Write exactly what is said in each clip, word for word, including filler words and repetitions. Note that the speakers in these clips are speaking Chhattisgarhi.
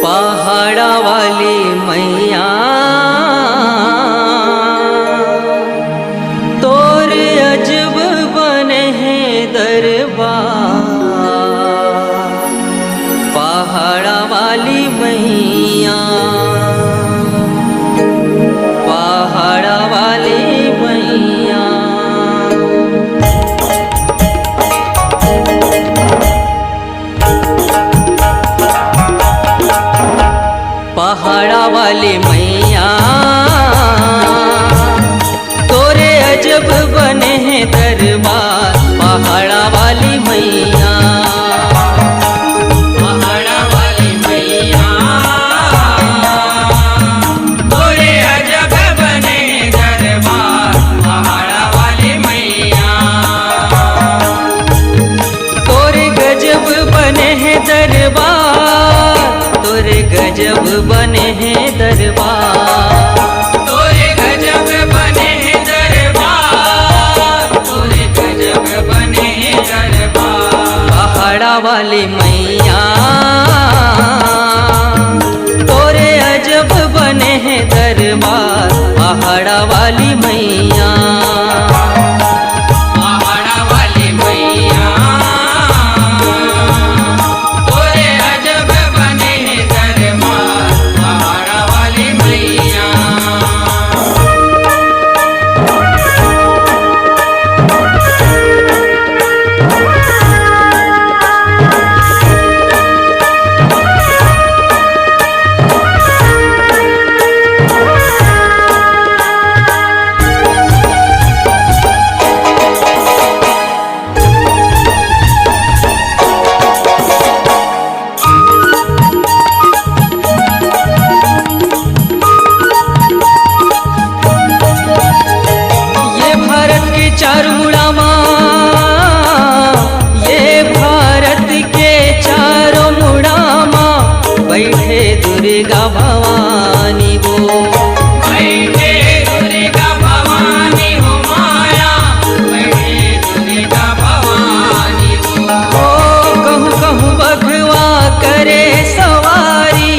पहाड़ा वाली मैया, तोर अजब बने हे दरबार। पहाड़ा वाली मैया, पहाड़ा वाली मैया। पहाड़ा वाली मैया, तोरे अजब बने हे दरबार। पहाड़ा वाली मैया, पहाड़ा वाली मैया, तोरे अजब बने दरबार। पहाड़ा वाली मैया, तोरे गजब बने हे दरबार, तोरे गजब बने हे दरबार, तोरे गजब बने हे दरबार, तोरे गजब बने हे दरबार। पहाड़ा वाली मैया, तोरे अजब बने हे दरबार। पहाड़ा वाली मैया, पहाड़ा वाली मैया, तोरे अजब बने हे दरबार। पहाड़ा वाली मैया। ये भारत के चार मुड़ा मा, ये भारत के चारों मुड़ा मा, बैठे दुर्गा भवानी वो। बैठे दुर्गा भवानी हो माया, बैठे दुर्गा भवानी वो। ओ कहूँ कहूँ बघवा करे सवारी,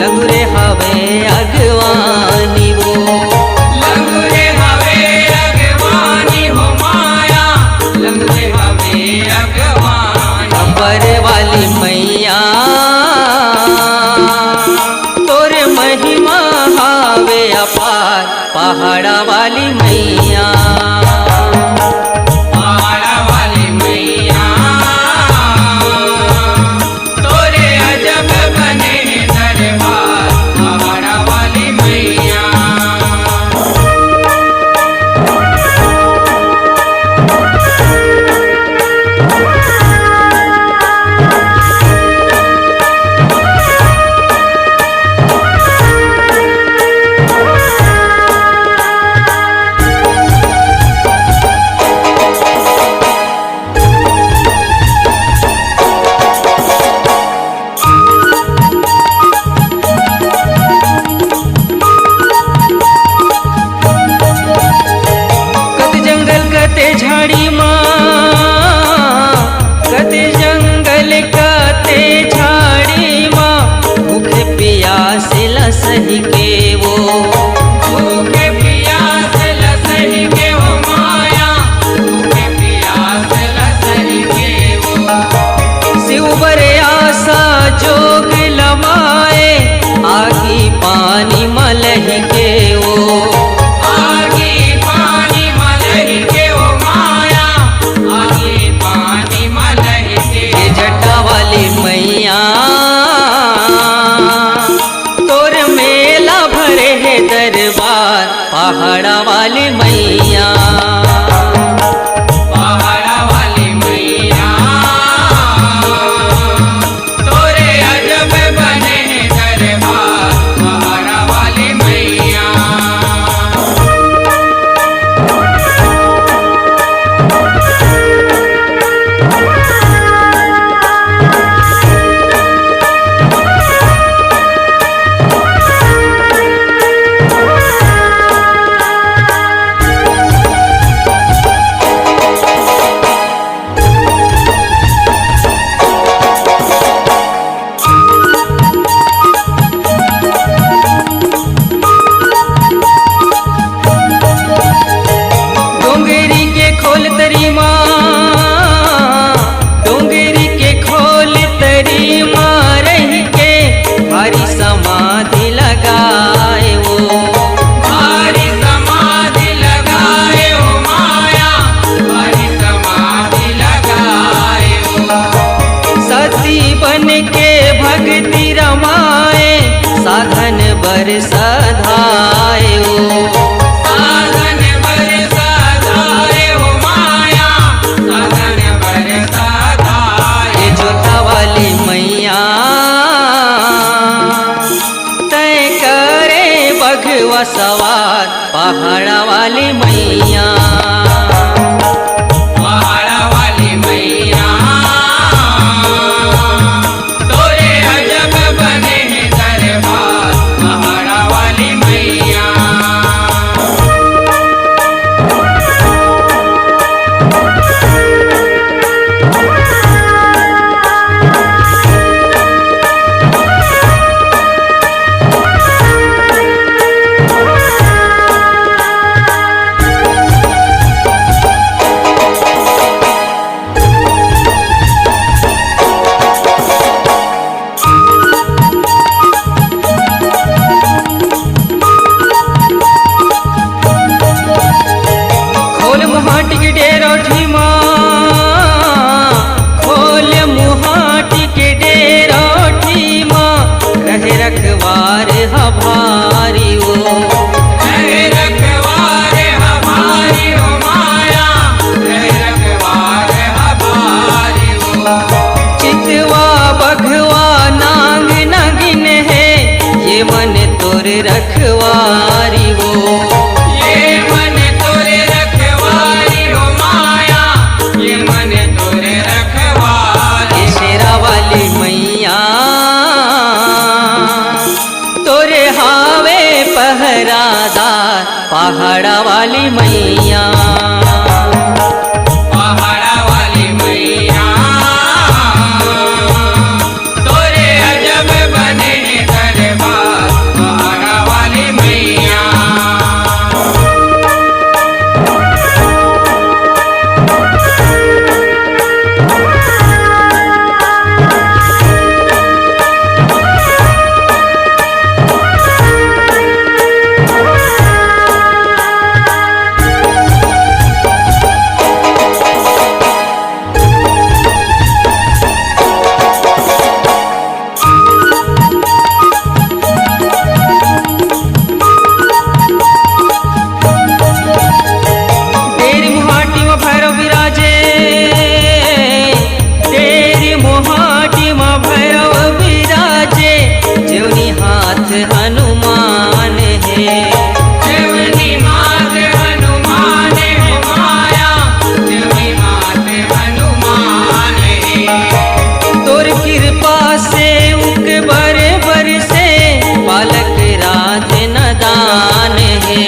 लंगुरे हवे अगवानी वो। लंगुरे हवे अगवानी हो माया, लंगुरे हवे अगवानी। अम्बर वाली मैया, तोर महिमा हावे अपार। पहाड़ा वाली मैया, पहाड़ा वाली मैया, तोरे अजब बने दरबार। पहाड़ा वाली मैया। कते जंगल कते झाड़ी मा, कते जंगल कते झाड़ी मा, भूखे पियास ला सही के वो। भूखे पियास ला सही के वो माया, भूखे पियास ला सही के वो। शिव बर आशा जोग लमाए, आगी पानी मलही के वो। आगी पानी मलही के वो माया, आगी पानी मलही के। ये जटा वाली मैया, तोर मेला खोल तरी मा, डोंगरी के खोल तरी मा रहि के भारी समाधि लगाए ओ। भारी समाधि लगाए ओ माया, भारी समाधि लगाए ओ। सती बन के भक्ति रमाए, साधन बर सधाए ओ। साधन बर सधाए ओ माया, साधन बर सधाए। ए जोता वाली मैया, तैं करे बघवा सवार, पहाड़ा वाली मैया। पहाड़ा वाली मैया, तोरे अजब बने हे दरबार, पहाड़ा वाली मैया। खोल मुहाटी के डेरोठी मा, खोल मुहाटी के डेरोठी मा, रहे रखवार ह भारी ओ। रहे रखवार ह भारी ओ माया, रहे रखवार ह भारी ओ। चितवा बघवा नांग नागिन हे, ये मन तोर रखवारी ओ। ये मन तोर रखवारी ओ माया, ये मन तोर रखवारी। ए शेरा वाली मैया, तोरे हावे पहरादार, पहाड़ा वाली मैया। पहाड़ा वाली मैया, तोरे अजब बने दरबार, पहाड़ा वाली मैया। डेरी मुहाटी म भैरव विराजे, डेरी मुहाटी म भैरव विराजे, जेवनी हाथ हनुमान हे। जेवनी हाथ हनुमान हे माया, जेवनी हाथ हनुमान हे। तोर कृपा से उक बर बर से, बालक रात नदान हे।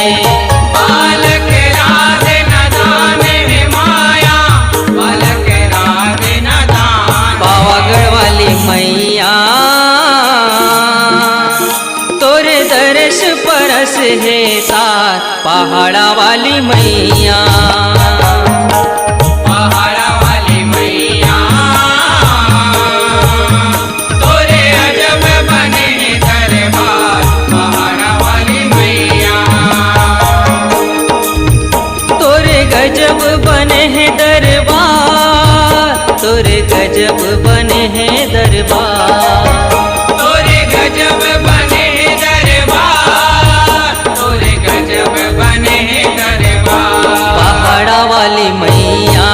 बालक रात नदान हे माया, बालक रात नदान। पावागढ़ वाली मैया, तोरे दरस परस हे तार, पहाड़ा वाली मैया। पहाड़ा वाली मैया, तोरे अजब बने हे दरबार, पहाड़ा वाली मैया। तोरे गजब बने हे दरबार, तोरे गजब बने हे दरबार। तोरे गजब बने हे दरबार, तोरे गजब बने हे दरबार। पहाड़ा वाली मैया,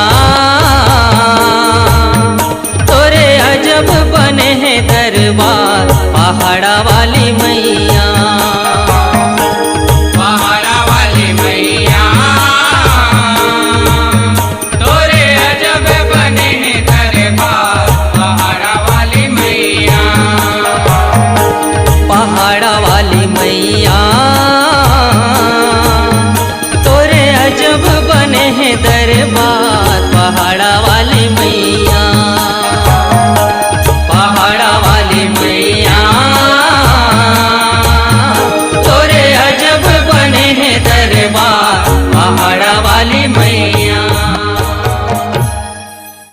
तोरे अजब बने हे दरबार, पहाड़ा वाली मैया। पहाड़ा वाली मैया, तोरे अजब बने हे दरबार, पहाड़ा वाली मैया। पहाड़ा वाली मैया, तोरे अजब बने हे दरबार, पहाड़ा